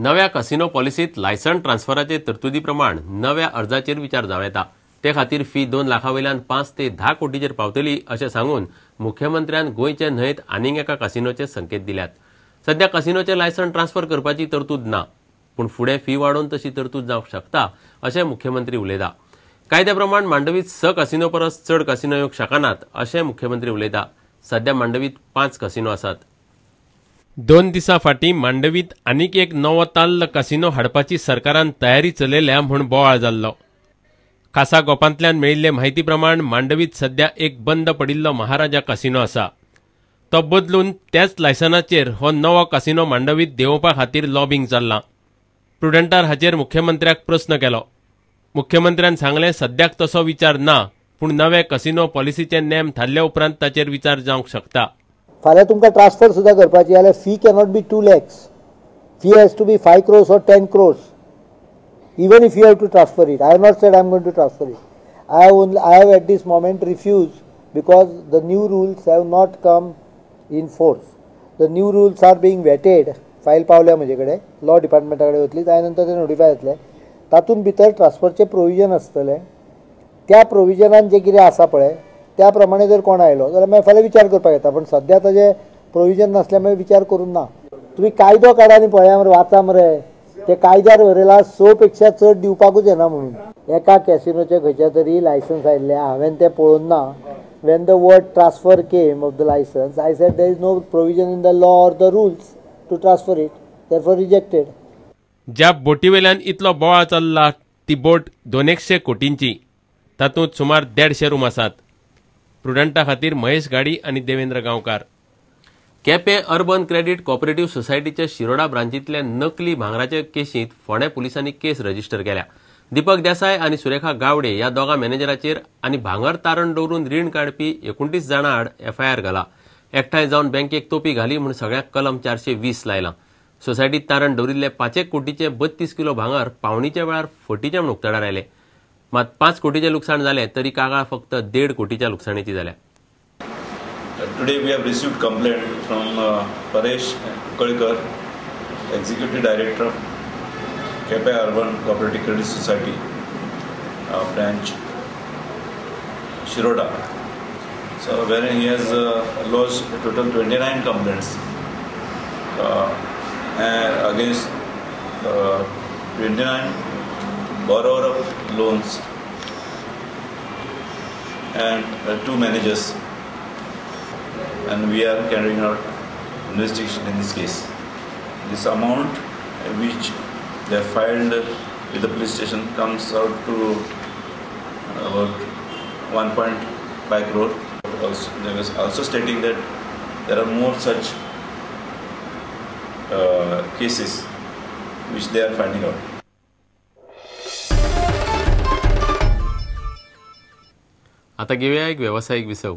नव्या कसिनो पॉलिसीत लायसन ट्रान्सफराचे तरतुदी प्रमाण नव्या अर्जाचेर विचार जावं येता. ते खातीर फी 2 लाखां वयल्यान 5 ते 10 कोटीचेर पावतली अशें सांगून मुख्यमंत्र्यान गोंयचे न्हंयत आनीक एका कसिनोचे संकेत दिल्यात. सध्या कसिनोचे लायसन ट्रान्सफर करपाची तरतूद ना, पूण फुडें फी वाडोवन तशी तरतूद जावंक शकता अशें मुख्यमंत्री उलयता. कायद्या प्रमाण मांडवीत 6 कसिनो परस चड कसिनो येवंक शकनात अशें मुख्यमंत्री उलयता. सध्या मांडवीत 5 कसिनो आसात. 2 दिसां फाटीं मांडवीत आनीक एक नवो ताल्ल कसिनो हाडपाची सरकारान तयारी चलयल्या म्हूण बोवाळ जाल्लो. खासा गोपांतल्यान मेळिल्ले म्हायती प्रमाण मांडवीत सध्या एक बंद पडिल्लो महाराजा कसिनो आसा. तो बदलून त्याच लायसनाचेर हो नवो कसिनो मांडवीत देंवोवपा खातीर लॉबींग चल्लां. प्रुडंटार हाचेर मुख्यमंत्र्याक प्रस्न केलो. मुख्यमंत्र्यान सांगलें, सद्याक तसो विचार ना, पूण नवे कसिनो पॉलिसीचे नेम थारल्या उपरांत ताचेर विचार जावंक शकता. फाल्यां तुमकां ट्रान्सफर सुद्दां करपाची जाल्यार fee cannot be 2 lakhs, fee has to be 5 crores or 10 crores. Even if you have to transfer it. I have not said I am going to transfer it. I have at this moment refused because the new rules have not come in force. The new rules are being vetted. File पावल्या म्हजे कडेन, law डिपार्टमेंटा कडेन वतली, त्या नंतर ते notify जातले. तातूंत भितर ट्रान्सफरचें प्रोविजन आसतलें. त्या प्रोविजनान जें कितें आसा पळय त्या प्रमाणे जर कोण आयलो जाल्यार मागीर फाल्यां विचार करपाक येता, पण सद्या ताजें प्रोविजन नासल्यार मागीर विचार करूंक ना. तुमी कायदो काडा आनी पळया मरे, वाचा मरे, ते कायद्यार बरयला 6 पेक्षा चड दिवपाकूच येना म्हणून. एका कॅसिनोचें खंयच्या तरी लायसन्स आयिल्लें, हांवें तें पळोवन ना. When the word transfer came of the licence, I said there is no provision in the law or the rules to transfer it, therefore rejected. ज्या बोटीवेल्यान इतलो बोवाळ चल्ला ती बोट 200 कोटींची, तातूंत सुमार 150 रूम आसात. प्रुडंटा खातीर महेश गाडी आनी Devendra Gaonkar. Quepem urban credit cooperative सोसायटीच्या शिरोडा ब्रांचींतल्या नकली भांगराचे केशींत फोंडें पुलिसांनी केस रजिस्टर केल्या. दीपक देसाय आनी सुरेखा गावडे ह्या दोगां मॅनेजराचेर आनी भांगर तारण दवरून रीण काडपी 29 जाणां आड एफआयआर घाला. एकठांय जावन बँकेक तोपी घाली म्हूण सगळ्यांक कलम 420 लायलां. सोसायटीत तारण दवरिल्ले 5 कोटीचे 32 किलो भांगर पावणीच्या वेळार फटीचें म्हूण उक्ताडार आयलें. मात 5 कोटीचें लुकसाण जालें तरी कागाळ फक्त 1.5 कोटीच्या लुकसाणेची जाल्या. Today we have received complaint from Paresh Kalkar, Executive Director of Quepem Urban Cooperative Credit Society branch Shiroda. So wherein he has lodged a total 29 complaints against 29 borrower of loans and 2 managers. And we are carrying out investigation in this case. This amount which they have filed with the police station comes out to about 1.5 crore. Also, they was also stating that there are more such cases which they are finding out. आता घेऊया एक व्यावसायिक विसव.